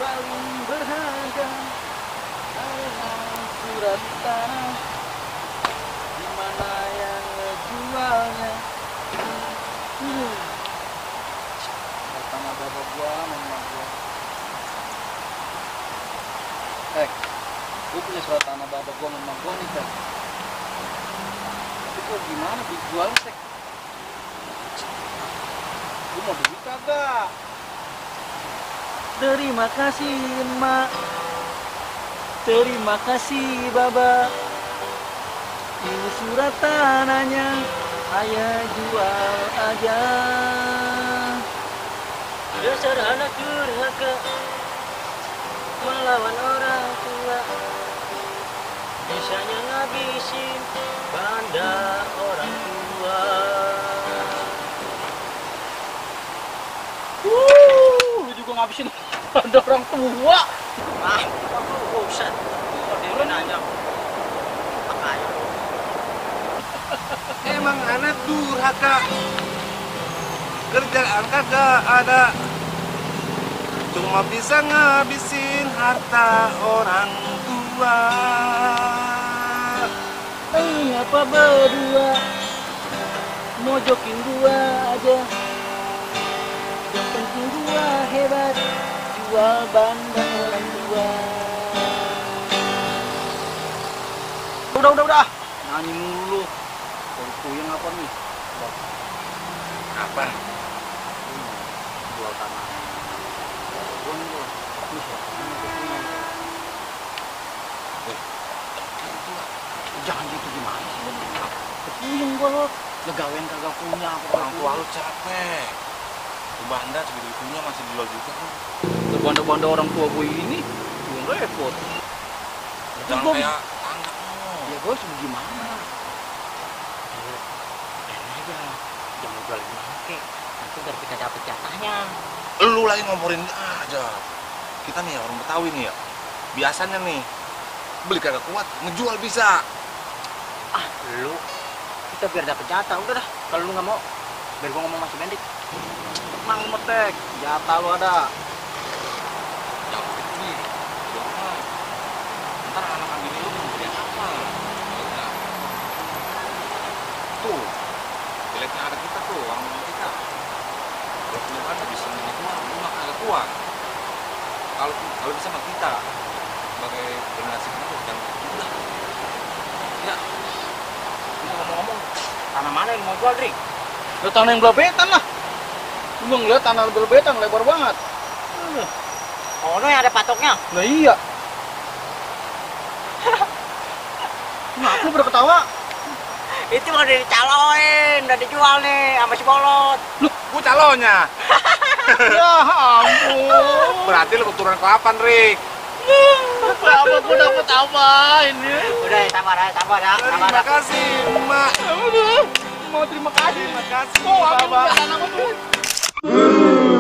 paling berharga adalah surat tanah. Di mana yang ngejualnya? Surat tanah bapak gua, mama gua. Gua punya surat tanah bapak gua, mama gua nih, Tek. Tapi kok gimana dijual, Tek? Gua mau beli kagak? Terima kasih emak, terima kasih baba. Ini surat tanahnya, ayah jual aja. Dasar anak durhaka, melawan orang tua, bisanya ngabisin banda orang tua. Lu juga ngabisin banda orang tua. Ah, buset. Orderin aja. Makanya. Emang anak durhaka, kerjaan kagak ada, cuma bisa ngabisin harta orang tua. Ngapa berdua mojokin gua aja, yang penting gua hebat, jual banda orang tua. Udah, nyanyi mulu. Baru puyeng apa nih? Apa? Jual tanah. Gua nih loh. Ini surat tanahnya gua punya. Jangan gitu gimana sih lu? Kepuyeng gua lo. Legawen kagak punya apa Orang tua lu capek. Tuh banda segitu-gitunya masih dijual juga lu. Banda-banda orang tua gue ini belum repot. Jangan gua- kayak anak lu. Ya gue harus gimana? Enak aja, jangan jual bangke. Nanti biar kita dapet jatahnya. Lu lagi ngomporin aja. Kita nih ya, orang Betawi nih ya, biasanya nih beli kagak kuat, ngejual bisa. Ah, lu kita biar dapet jatah. Udah dah, kalau lu nggak mau, biar gue ngomong masih bendik. Mang metek, jatah lu ada. Jangan kecil, jangan. Ntar anak bini lu mau beli apa? Enggak. Tuh, jeleknya ada kita tuh, orang kita. Kalau punya kan bisa menjual, lu mah kagak kuat. Kalau bisa mah kita sebagai generasi penerus jangan gitu lah. Ya, Ini ngomong-ngomong, tanah mana yang mau jual, Dri? Ya tanah yang belebetan lah. Lu ngeliat tanah belebetan lebar banget. Oh, no, yang ada patoknya. Nah iya. Nah, lu berketawa. Itu udah dicaloin, udah dijual nih sama si Bolot. gua calonnya. Ya ampun. Berarti lu keturunan ke-8, Rik. Apa gua dapet apa ini? Udah, sabar ya. Terima kasih, Emak. Mau terima kasih. Terima kasih, Oh, aku Bapak. bukan anak gua tuh.